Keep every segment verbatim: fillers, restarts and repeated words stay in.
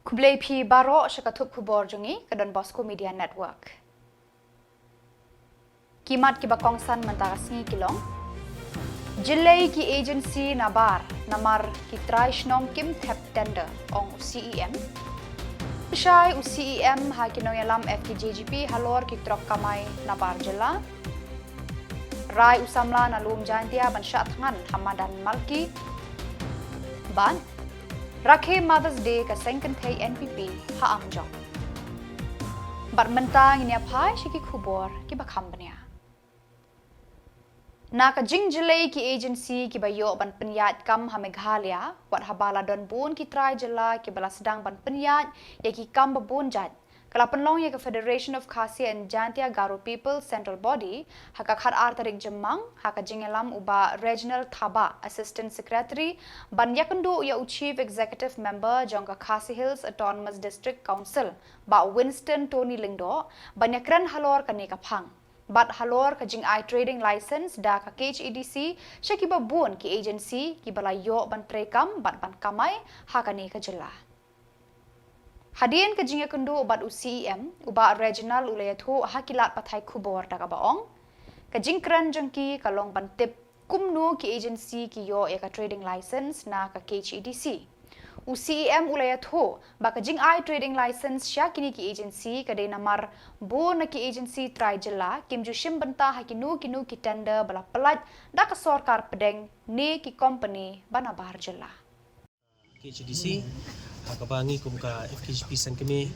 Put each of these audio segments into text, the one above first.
Khublei phi baroh sha ka thup khubor jong ngi ka Don Bosco Media Network. Ki mat kiba kongsan mynta ka sngi ki long: Jyllei ki agency nabar namar ki trai shnong kim thep tender, ong u C E M. Pynshai u C E M ha ki nongïalam F K J G P halor ki trok kamai nabar jylla. Rai u samla na lum Jaintia ban shah thngan ha madan Malki. Bad rakhe Mother's Day ka seng kynthei N P P ha Amjong. Bad mynta ngin ïa phai sha ki khubor kiba kham bniah. Na ka jingjyllei ki agency kiba ïoh ban pynïaid kam ha Meghalaya, wat haba la don bun ki trai jylla kiba la sdang ban pynïaid ïa ki kam ba bun jait, ka la pynlong ïa ka Federation of Khasi and Jaintia Garo People Central Body ha ka khatar tarik Jymmang, ha ka jingïalam u Bah Reginald Thabah, Assistant Secretary, ban ïakynduh ïa u Chief Executive Member jong ka Khasi Hills Autonomous District Council, Bah Winston Tony Lyngdoh, ban ïakren halor kane ka phang bad halor ka jingai trading license da ka K H A D C sha kiba bun ki agency kiba la ïoh ban treikam bad ban kamai ha kane ka jylla. Hadien ka jingïakynduh bad u C E M, u Bah Reginald u la ïathuh ha ki lad pathai khubor da kaba ong, ka jingkren jong ki ka long ban tip kumno ki agency ki ïoh ïa ka trading license na ka K H A D C. U C E M u la ïathuh ba ka jingai trading license sha kine ki agency ka dei namar bun na ki agency trai jylla kim ju shim bynta ha kino kino ki tender ba la pyllait da ka sorkar pdeng ne ki company ba nabar jylla. K H A D C, ha kaba ngi kum ka F K J P Seng Kmie,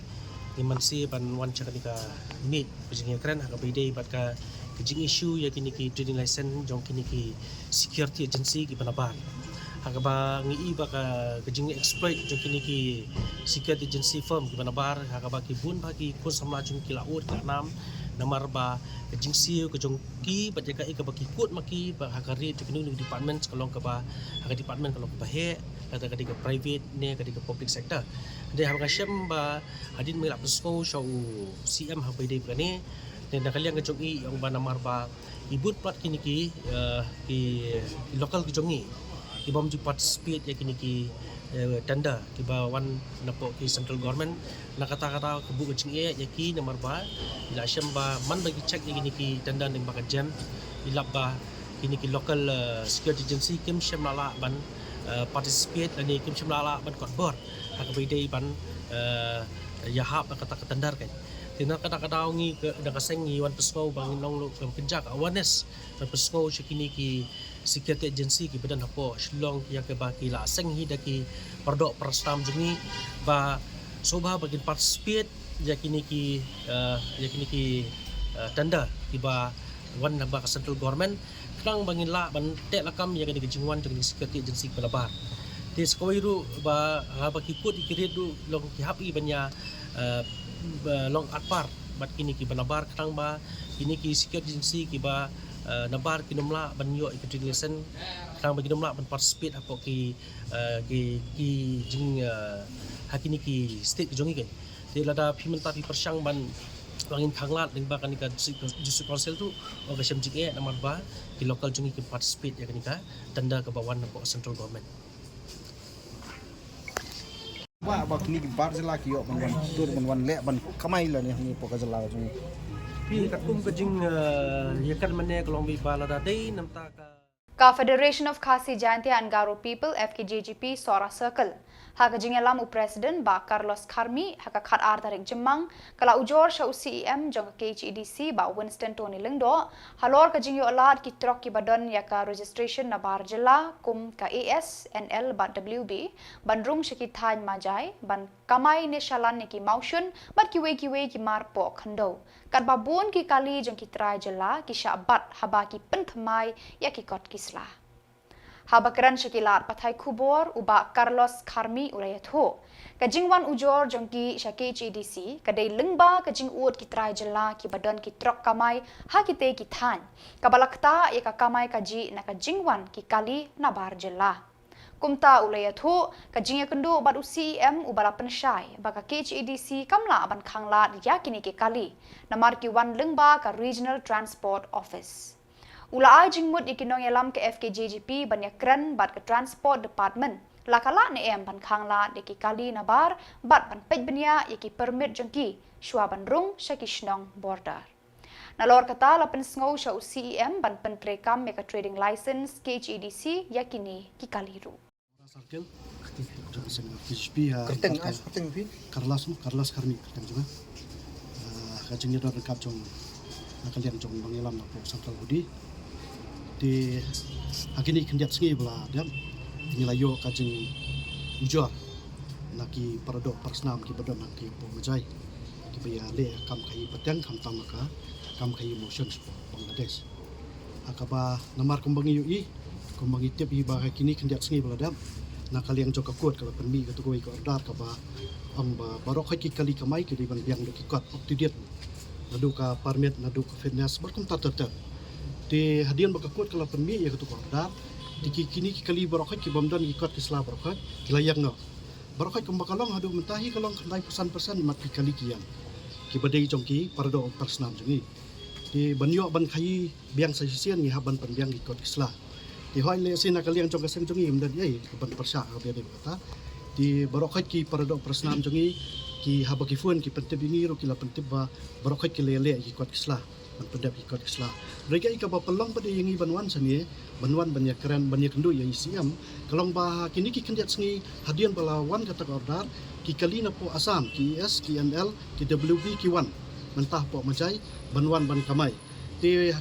ngi mynsi ban wan sha kane ka miet ba jingïakren ha kaba ïadei bad ka, ka jing issue ïa kine ki trading license jong kine ki security agency kiba nabar. Ha kaba ngi i ba ka, ka jing exploit jong kine ki security agency firm kiba nabar, ha kaba ki bun ba ki khun samla jong ki la ud ki la nam, namar ba ka jingsiew ka jong ki bad ïa ka, ïa kaba ki kut ma ki ba ha ka ri jong kine ki department ka long kaba, ha ka department ka long kaba heh, lada ka dei ka private ne ka dei ka public sector. Dei haba nga shem ba hadien ba ngi la pynsngew sha u C M ha kaba ïadei bad kane, ne na ka liang ka jong i ong ba namar ba i bun palat kine ki, eh, ki local ki jong i, ki bym ju participate ïa kine ki, eh, tender kiba wan napoh ki central government. Na kata kata ka buh ka jingeh ïa ki namar ba i la shem ba man ba ki check ïa kine ki tender ne ba ka jem, i lap ba kine ki local, eh, security agency kim shem lah lah ban, eh, participate lane kim shem lah lah ban kot bor ha kaba ïadei ban, eh, ïahap ha kata ka tender kan. Te na kata ka daw ngi ka, na ka seng ngi wan pynsngew ba ngin long ruh ka kynja ka awareness ban pynsngew sha kine ki security agency kiba don hapoh Shillong ïa kaba ki la seng hi da ki paradoh parastam jong ngi ba sngewbha ba kin participate ïa kine ki, eh, ïa kine ki, eh, tender kiba wan na ba ka central government, khnang ba ngin lah ban teh lakam ïa kane ka jingwan jong kine ki security agency kiba nabar. Te sa kawei ruh ba haba ki kut ïa ki rit ruh long ki hap i ban ïa, eh, ba long atpar bad kine kiba nabar, khnang ba kine ki security agency kiba, eh, nabar kin ym lah ban ïoh ïa ka trading license, khnang ba kin ym lah ban participate hapoh ki, eh, ki, ki jing, eh, ha kine ki state ki jong ngi kan. Te lada phi mynta phi pyrshang ban, ba ngin khanglad lyngba kane ka district, district council ruh, ong ka shem jingeh namar ba ki local jong ngi ki participate ïa kane ka tender kaba wan napoh central government. Ba, ba kine ki bar jylla ki ïoh ban wan dur ban wan leh ban kamai lane hangne hapoh ka jylla ka jong ngi. Phi katkum ka jing, eh, ïakren mynne ka long ba lada dei namar ka Ka Federation of Khasi Jaintia and Garo People, F K J G P, Sohra Circle, ha ka jingïalam u President Bah Carlos Kharmi ha ka khatar tarik Jymmang, ka la ujor sha u C E M jong ka K H A D C Bah Winston Tony Lyngdoh halor ka jingïoh lad ki trok kiba don ïa ka registration nabar jylla kum ka A S, N L bad W B ban rung sha ki thaiñ Majai ban kamai ne shalan ïa ki mawshun bad kiwei kiwei ki mar poh khyndew, katba bun ki kali jong ki trai jylla ki shah bat haba ki pynthymmai ïa ki kot ki sla. Haba kren sha ki lad pathai khubor, u Bah Carlos Kharmi u la ïathuh, ka jingwan ujor jong ki sha K H A D C ka dei lyngba ka jingud ki trai jylla kiba don ki trok kamai ha kitei ki thaiñ, kaba la ktah ïa ka kamai kajih na ka jingwan ki kali nabar jylla. Kumta u la ïathuh, ka jingïakynduh bad u C E M uba la pynshai ba ka K H A D C kam lah ban khanglad ïa kine ki kali namar ki wan lyngba ka Regional Transport Office. U la ai jingmut ïa ki nongïalam ka F K J G P ban ïakren bad ka Transport Department La ka lah ne em ban khanglad ïa ki kali nabar bad ban peit bniah ïa ki permit jong ki shuwa ban rung sha ki shnong border. Nalor kata la pynsngew sha u C E M ban pyntreikam ïa ka trading license K H A D C ïa kine ki kali ruh. Circle. Jong ka seng P H P, ah, Kyrteng, Kyrteng. Ah, kyrteng phi? Carlos, no? Carlos Kharmi, kyrteng jong nga. Ah, ka jingïadon ryngkat jong, na ka liang jong nongïalam na pdeng Central Hudi. Te ha kine khyndiat sngi ba la dep, ngi la ïoh ka jingujor na ki paradoh parasnam kiba don ha ki Hapoh Majai, kiba ïaleh kam khaïi pateng, khamtam ka kam khaïi motion sha Bangladesh. Ha kaba namar kumba ngi ïohi, kumba ngi tip hi ba ha kine khyndiat sngi ba la dep, na ka liang jong ka court ka la pynmih katu kawei ka order kaba ong ba baroh khoit ki kali kamai ki dei ban biang da ki kot up to date, naduh ka permit, naduh ka fitness, bad kumta ter ter. Te hadien ba ka court ka la pynmih ïa katu ka order, te ki kine ki kali baroh khoit ki bym don ki kot ki sla baroh khoit ki la ïeng noh. Baroh khoit kumba ka long haduh mynta hi ka long khyndai phew san percent mat ki kali ki ïeng, kiba dei jong ki paradoh parasnam jong ngi. Te ban ïoh ban khaïi biang sa shisien ngi hap ban pynbiang ki kot ki sla. Te hooid lehse na ka liang jong ka seng jong ngi ym don ei ka ban pyrshah ka ba ïadei bad kata. Te baroh khoit ki paradoh parasnam jong ngi ki haba ki phone ki pyntip ïa ngi ruh ki la pyntip ba baroh khoit ki la ïaleh ki kot ki sla, ban pyndep ki kot ki sla. Hynrei kaei kaba pynlong pat ïa ngi ban wan shane, ban wan ban ïakren, ban ïakynduh ïa i C E M, ka long ba ha kine ki khyndiat sngi hadien ba la wan kata ka order, ki kali na poh Assam, ki E S, ki N L, ki W B ki wan mynta hapoh Majai ban wan ban kamai. Te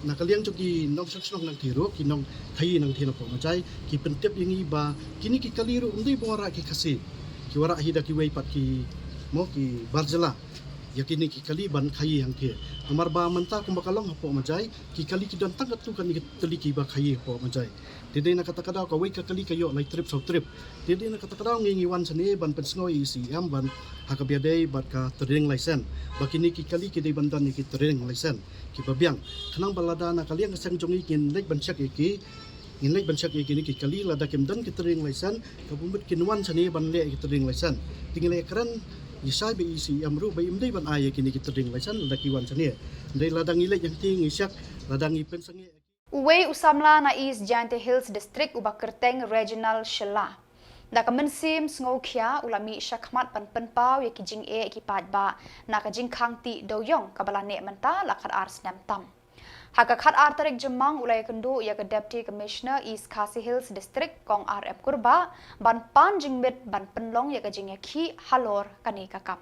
na ka liang jong ki nongshong shnong nangtei ruh, ki nongkhaïi nangtei na poh Majai, ki pyntip ïa ngi ba kine ki kali ruh ym dei ba wanrah ki Khasi, ki wanrah hi da kiwei pat ki, mo, ki bar jylla ïa kine ki kali ban khaïi hangtei. Namar ba mynta kumba ka long hapoh Majai, ki kali ki don tang katto katne ki tylli kiba khaïi hapoh Majai. Te dei na kata ka daw kawei ka kali ka ïoh lai trip saw trip. Te dei na kata ka daw ngi ngi wan shane ban pynsngew ïa i C E M ban ha kaba ïadei bad ka trading license, ba kine ki kali ki dei ban don ïa ki trading license kiba biang. Khnang ba lada na ka liang ka seng jong ngi ngin leit ban check ïa ki, ngin leit ban check ïa kine ki kali, lada kim don ki trading license, ka bym bit kin wan shane ban leh ïa ki trading license. Te ngi la ïakren, ngi shai bad i C E M ruh ba ym dei ban ai ïa kine ki trading license lada ki wan shane. Hynrei lada ngi leit hangtei ngi check, lada ngi pynsangeh. Uwei u samla na East Jaintia Hills District uba kyrteng Reginald Shylla, da ka mynsiem sngewkhia u la mih shakhmat ban pynpaw ïa ki jingeh ki paidbah na ka jingkhang tih dewïong kaba la neh mynta la khatar snem tam. Ha ka khatar tarik Jymmang u la ïakynduh ïa ka Deputy Commissioner East Khasi Hills District, Kong R M Kurbah, ban pan jingmit ban pynlong ïa ka jingïakhih halor kane ka kam.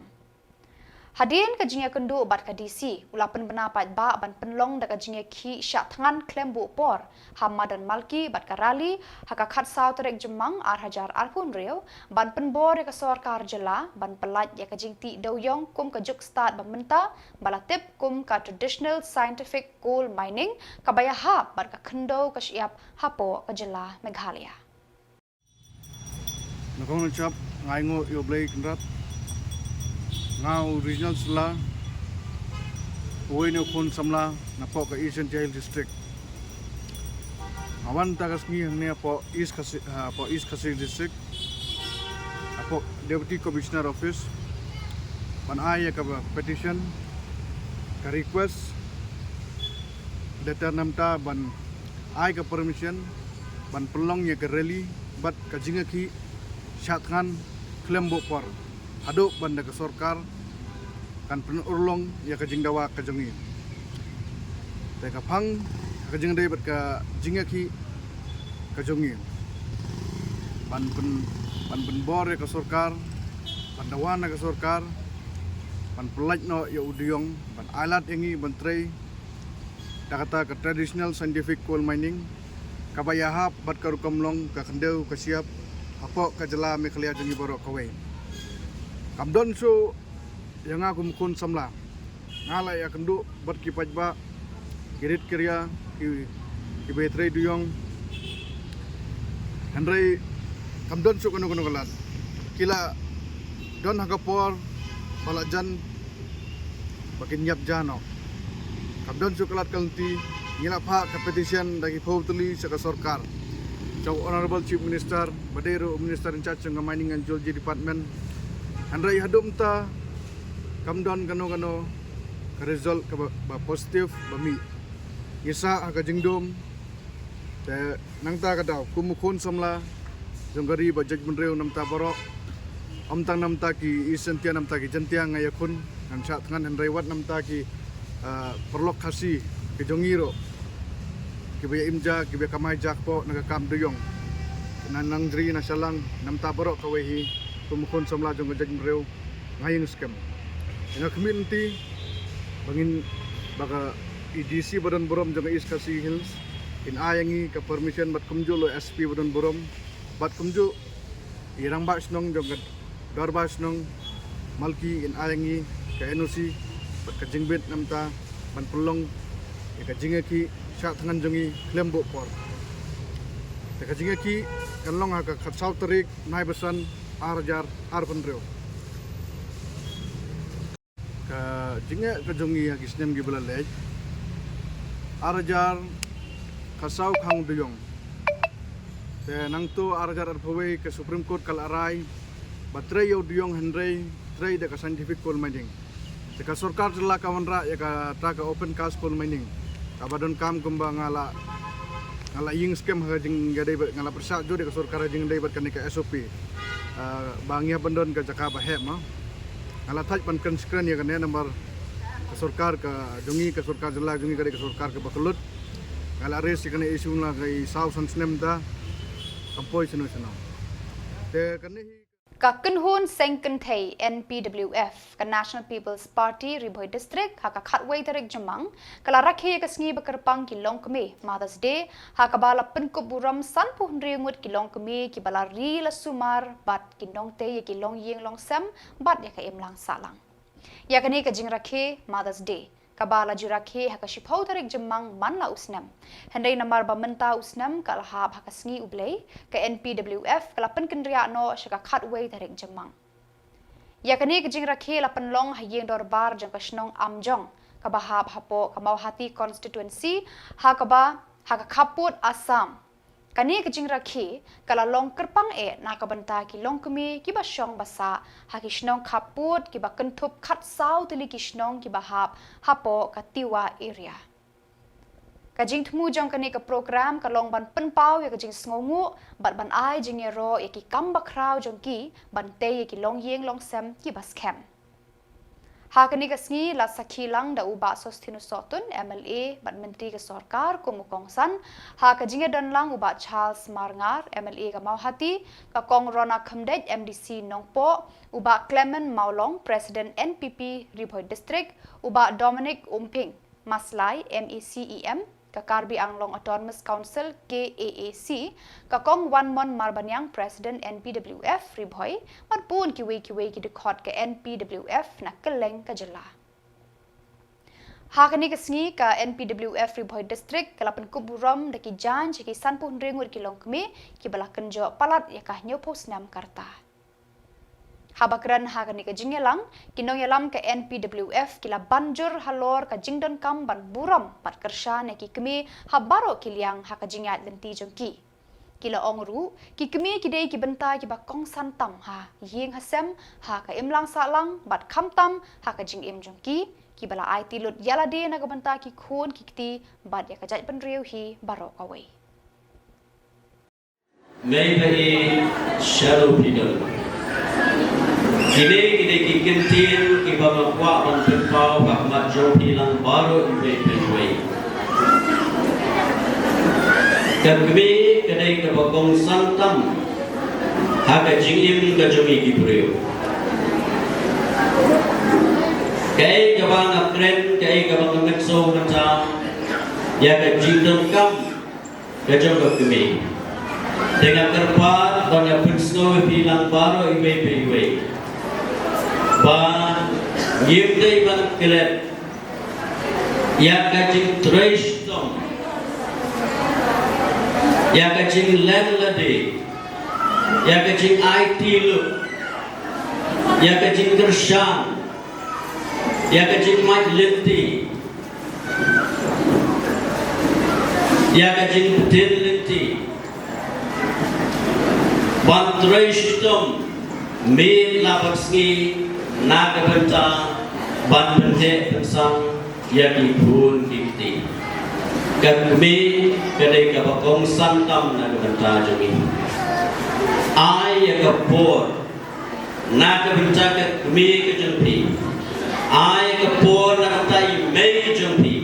Hadien ka jingïakynduh bad ka D C, u la pynbna paidbah ban pynlong da ka jingïakhih shah thngan khlem buh por ha madan Malki bad ka rally ha ka khatsaw tarik Jymmang ar hajar arphew hynriew, ban pynbor ïa ka sorkar jylla ban pyllait ïa ka jingtih dewïong kum ka juk stad ba mynta ba la tip kum ka traditional scientific coal mining kaba ïahap bad ka khyndew ka shyiap hapoh ka jylla Meghalaya. Nyngkong nyngshap nga ainguh ïa U Blei Kynrad. Nga u Reginald Shylla, uwei na u khun samla napoh ka East Jaintia Hills District. Nga wan mynta ka sngi hangne hapoh East Khasi, hapoh East Khasi District, hapoh Deputy Commissioner Office, ban ai ïa ka petition, ka request letter namar ban ai ka permission ban pynlong ïa ka rally bad ka jingïakhih shah thngan khlem buh por haduh ban da ka sorkar kan pynurlong ïa ka jingdawa ka jong ngi. Te ka phang ka jingdei bad ka jingïakhih ka jong ngi ban pyn, ban pynbor ïa ka sorkar, ban dawa na ka sorkar ban pyllait noh ïa u dewïong, ban ailad ïa ngi ban trei da kata ka traditional scientific coal mining kaba ïahap bad ka rukom long ka khyndew ka shyiap hapoh ka jylla Meghalaya jong ngi baroh kawei. Kam don shuh ïa nga kum u khun samla. Nga la ïakynduh bad ki paidbah, ki rit ki ria, ki, kiba trei dewïong. Hynrei kam don shuh kano kano ka lad. Ki la don ha ka por ba la jan ba kin ïap ja noh. Kam don shuh ka lad ka lynti, ngi la phah ka petition da ki phew tylli sha ka sorkar, sha u Honorable Chief Minister, ba dei ruh u Minister in charge jong ka Mining and Geology Department. Hynrei haduh mynta kam don kano kano ka result kaba, ba positive ba mih. Ngi sah ha ka jingdum. Te nangta ka daw kum u khun samla jong ka ri bad jaitbynriew namta baroh. Ym tang namta ki East Jaintia, namta ki Jaintia nga ïakhun, ngan shah thngan, hynrei wat namta ki, ah, paralok Khasi ki jong ngi ruh, kiba ïa im ja, kiba ïa kamai ja hapoh na ka kam dewïong, na Nangjri, na Shallang, namta baroh kawei hi, kum u khun samla jong ka jaitbynriew, nga ïeng skhem. Nga khmih lynti ba ngin, ba ka A D C ba don burom jong ka East Khasi Hills in ai ïa ngi ka permission bad kumjuh ruh S P ba don burom, bad kumjuh i rangbah shnong jong ka dorbar shnong Malki in ai ïa ngi ka N O C bad ka jingbit namta ban pynlong ïa ka jingïakhih shah thngan jong ngi khlem buh por. Te ka jingïakhih kan long ha ka khatsaw tarik Naibasan ar hajar arphew hynriew. Ka jingeh ka jong ngi ha ki snem kiba la leit, ar hajar khatsaw khang dewïong. Te nangto ar hajar arphew wei ka Supreme Court ka la rai ba trei ïa u dewïong, hynrei trei da ka scientific coal mining. Te ka sorkar jylla ka wanrah ïa kata ka open cast coal mining, kaba donkam kumba nga la, nga la ïeng skhem ha ka jingïadei bad, nga la pyrshah jur ïa ka sorkar ha ka jingïadei bad kane ka S O P. Ah, ba ngi hap ban don ka jaka ba heh ma. Nga la thait ban kren skren ïa kane namar ka sorkar ka jong ngi, ka sorkar jylla jong ngi ka dei ka sorkar kaba kyllut. Nga la raise ïa kane issue la ka i saw san snem da, kam poi shano shano. Te kane hi Ka kynhun seng kynthei N P W F ka National People's Party Ri Bhoi District ha ka khatwei tarik Jymmang ka la rakhe ïa ka sngi ba kyrpang ki longkmie, Mother's Day, ha kaba la pynkup burom sanphew hynriew ngut ki longkmie kiba la ri la sumar bad ki nongtei ïa ki longïing longsem bad ïa ka imlang sahlang. Ïa kane ka jingrakhe Mother's Day kaba la ju rakhe ha ka shiphew tarik Jymmang man la u snem. Hynrei namar ba mynta u snem ka la hap ha ka sngi U Blei, ka N P W F ka la pynkynriah noh sha ka khatwei tarik Jymmang. Ïa kane ka jingrakhe la pynlong ha ïing dorbar jong ka shnong Amjong, kaba hap hapoh ka Mawhati constituency, ha kaba, ha ka khappud Assam. Kane ka jingrakhe ka la long kyrpang eh na ka bynta ki longkmie kiba shong ba sah ha ki shnong khappud kiba kynthup khatsaw tylli ki shnong kiba hap hapoh ka Tiwa area. Ka jingthmu jong kane ka program ka long ban pynpaw ïa ka jingsngewnguh bad ban ai jingïaroh ïa ki kam bakhraw jong ki ban tei ïa ki longïing longsem kiba skhem. Ha kane ka sngi la sakhi lang da u Bah Sosthenes Sohtun, M L A bad Myntri ka Sorkar kum u kongsan, ha ka jingïadon lang u Bah Charles Marngar, M L A ka Mawhati, ka Kong Rona Khymdeit, M D C Nongpoh, u Bah Clement Mawlong, President N P P Ri Bhoi District, u Bah Dominic Umping Maslai, M A C E M ka Karbi Anglong Autonomous Council, K A A C, ka Kong Wanmon Marbaniang, President N P W F Ri Bhoi, bad bun kiwei kiwei ki dkhot ka N P W F na kylleng ka jylla. Ha kane ka sngi ka N P W F Ri Bhoi District ka la pynkup burom da ki jaiñ sha ki sanphew hynriew ngut ki longkmie kiba la kynjoh palat ïa ka hynñiewphew snem ka rta. Haba kren ha kane ka jingïalang, ki nongïalam ka N P W F ki la ban jur halor ka jingdonkam ban burom bad kyrshan ïa ki kmie ha baroh ki liang ha ka jingïaid lynti jong ki. Ki la ong ruh, ki kmie ki dei ki bynta kiba kongsan tam ha ïing ha sem, ha ka imlang sahlang bad khamtam ha ka jingim jong ki, kiba la aiti lut ïa lade na ka bynta ki khun ki kti bad ïa ka jaitbynriew hi baroh kawei. Mei ba i shadow figure. Kine ki dei ki kyntien kiba nga kwah ban pynpaw ha khmat jong phi lang baroh iwei pa iwei. Ka kmie ka dei kaba kongsan tam ha ka jingim ka jong ngi ki briew. Kaei kaba nga kren, kaei kaba nga mynsngew mynta ïa ka jingdonkam ka jong ka kmie. Te nga kyrpad ba nga pynsngew ïa phi lang baroh iwei pa iwei ba ngim dei ban klet ïa ka jingtrei shitom, ïa ka jingleh lade, ïa ka jingaiti lut, ïa ka jingkyrshan, ïa ka jingmait lynti, ïa ka jingbtin lynti. Ban trei shitom miet la bad sngi na ka bynta ban pynheh pynsang ïa ki khun ki kti. Ka kmie ka dei kaba kongsan tam na ka bynta jong ngi. Ai ïa ka por na ka bynta ka kmie ka jong phi. Ai ïa ka por na ka bynta i mei ka jong phi.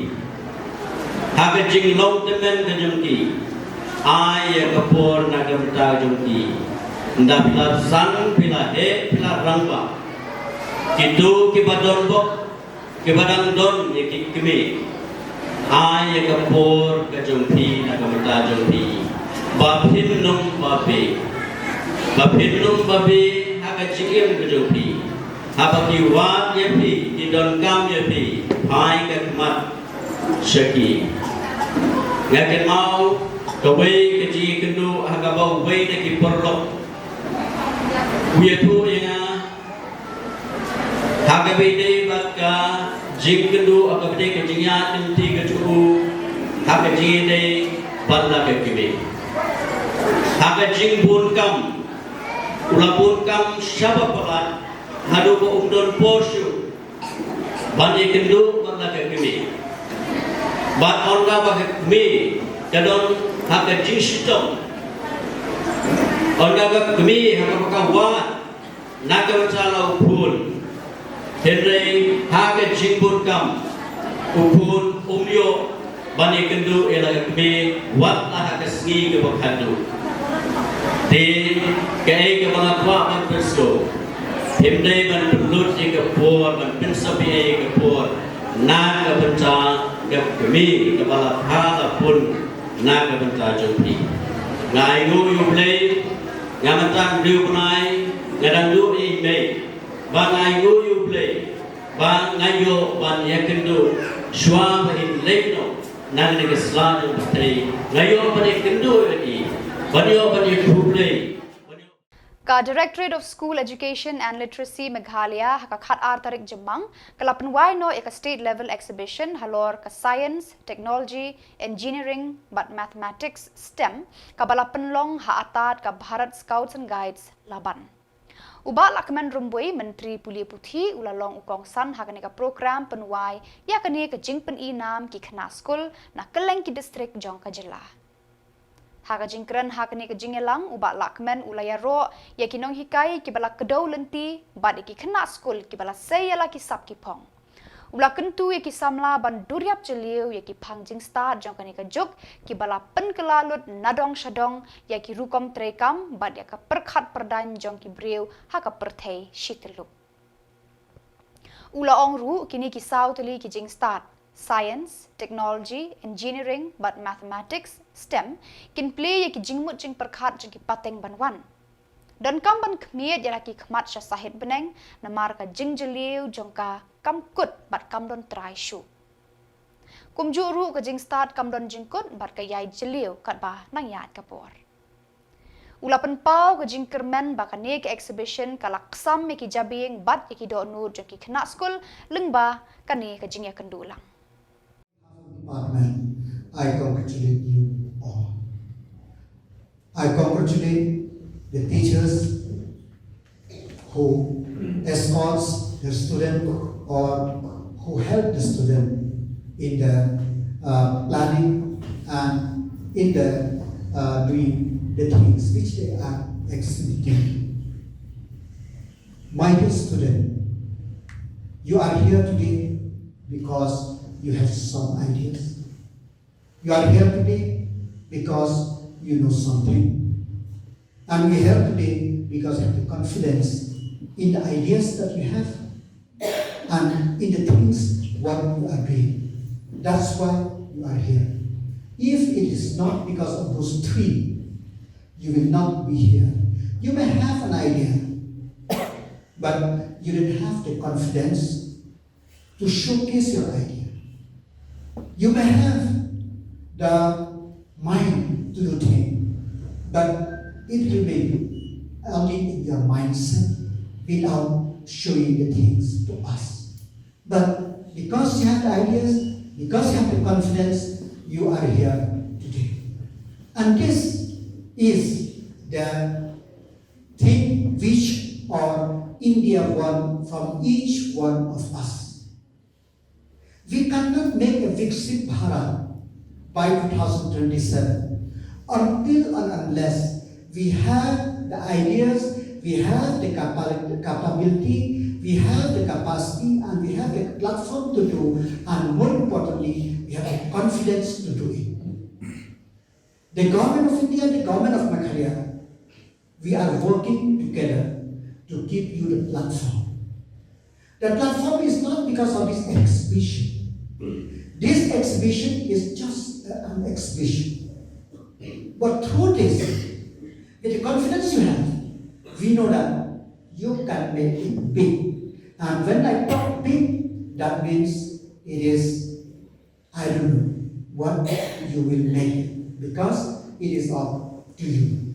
Ha ka jinglong tymmen ka jong ki. Ai ïa ka por na ka bynta ka jong ki. Ynda phi la san, phi la heh, phi la rangbah, kito kiba don bok, kiba dang don ïa ki kmie. Ai ïa ka por ka jong phi na ka bynta jong phi. Ba phin ym ba beh. Ba phin ym ba beh ha ka jingim ka jong phi. Haba ki wad ïa phi, ki donkam ïa phi, phai ka khmat sha ki. Nga kynmaw kawei ka jingïakynduh ha kaba uwei na ki paralok u ïathuh ïa nga, ha kaba ïadei bad ka jingkynduh, ha kaba ïadei ka jingïaid lynti ka jong u, ha ka jingïadei bad la ka kmie. Ha ka jingbun kam, u la bun kam shaba palat, haduh ba um don por shuh ban ïakynduh bad la ka kmie. Bad ynda ba ka kmie ka don ha ka jingshitom, ynda ka kmie ha kaba ka wad na ka bynta la u khun, hynrei ha ka jingbun kam u khun um ïoh ban ïakynduh ïa la ka kmie wat la ha ka sngi kaba khatduh. Te kaei kaba nga kwah ban pynsngew, phim dei ban pynlut ïa ka por, ban pynsaphriang ïa ka por na ka bynta ka kmie kaba la pha la pun na ka bynta jong phi. Nga ainguh ïa U Blei, nga mynta briew bnai, nga dang duh ïa i mei. Ba nga ainguh ïa U Blei ba nga ïoh ban ïakynduh shuwa ba in leit noh na kane ka sla jong ka pyrthei. Nga ïoh ban ïakynduh ïa i, ban ïoh ban ïakynduh Blei. Ka Directorate of School Education and Literacy Meghalaya ha ka khatar tarik Jymmang ka la pynwai noh ïa ka State Level Exhibition halor ka Science, Technology, Engineering bad Mathematics, STEM, kaba la pynlong ha atad ka Bharat Scouts and Guides, Laban. U Bah Lahkmen Rymbui, Myntri Pule Puthi, u la long u kongsan ha kane ka program pynwai ïa kane ka jingpyni nam ki khynnah skul na kylleng ki distrik jong ka jylla. Ha ka jingkren ha kane ka jingïalang, u Bah Lahkmen u la ïaroh ïa ki nonghikai kiba la kdew lynti bad ïa ki khynnah skul kiba la sei ïa la ki sap ki phong. U la kyntu ïa ki samla ban duriap jylliew ïa ki phang jingstad jong kane ka juk kiba la pynkylla lut nadong shadong ïa ki rukom treikam bad ïa ka pyrkhat pyrdaiñ jong ki briew ha ka pyrthei shi tyllup. U la ong ruh kine ki saw tylli ki jingstad, Science, Technology, Engineering bad Mathematics, STEM, kin plie ïa ki jingmut jingpyrkhat jong ki pateng ban wan. Donkam ban khmied ïa la ki khmat sha sahit bneng namar ka jingjylliew jong ka kam kut bad kam don trai shuh. Kumjuh ruh ka jingstad kam don jingkut bad ka ïai jylliew katba nang ïaid ka por. U la pynpaw ka jingkyrmen ba kane ka exhibition ka la ksam ïa ki jabieng bad ïa ki dohnud jong ki khynnah skul lyngba kane ka jingïakynduh lang. Department, I congratulate you all. I congratulate the teachers who escorts the student or who help the student in the uh, planning and in the uh, doing the things which they are exhibiting. My dear student, you are here today because you have some ideas. You are here today because you know something. And we are here today because of the confidence in the ideas that you have and in the things what you are doing. That's why you are here. If it is not because of those three, you will not be here. You may have an idea, but you don't have the confidence to showcase your idea. You may have the mind to do things, but it remains only in your mindset without showing the things to us. But because you have the ideas, because you have the confidence, you are here today. And this is the thing which or India want from each one of us. We cannot make a Viksit Bharat by two thousand twenty-seven until and unless we have the ideas, we have the capa-, capability, we have the capacity, and we have the platform to do, and more importantly, we have the confidence to do it. The government of India, the government of Meghalaya, we are working together to give you the platform. The platform is not because of this exhibition. This exhibition is just, uh, an exhibition. But through this, with the confidence you have, we know that you can make it big. And when I talk big, that means it is, I don't know what you will make it, because it is up to you.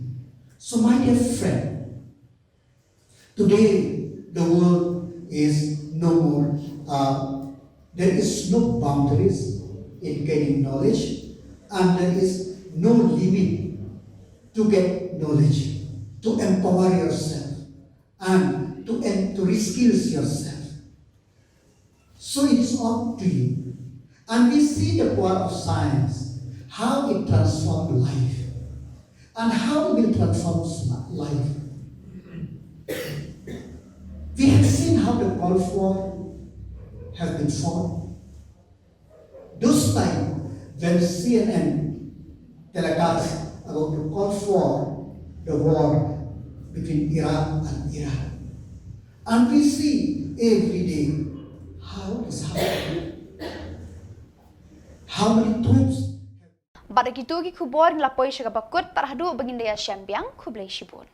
So, my dear friend, today the world is no more, uh, there is no boundaries in gaining knowledge, and there is no limit to get knowledge, to empower yourself, and to, and to reskills yourself. So it is up to you. And we see the power of science, how it transforms life, and how it will transform sma-, life. We have seen how the Gulf War has been fought. Those time when C N N telecast about the Gulf War, the war between Iran and Iran. And we see every day how it is happening. How many troops? Bad da kitu ki khubor ngi la poi sha kaba kut, tad haduh ba ngin da ïashem biang, khublei shibun.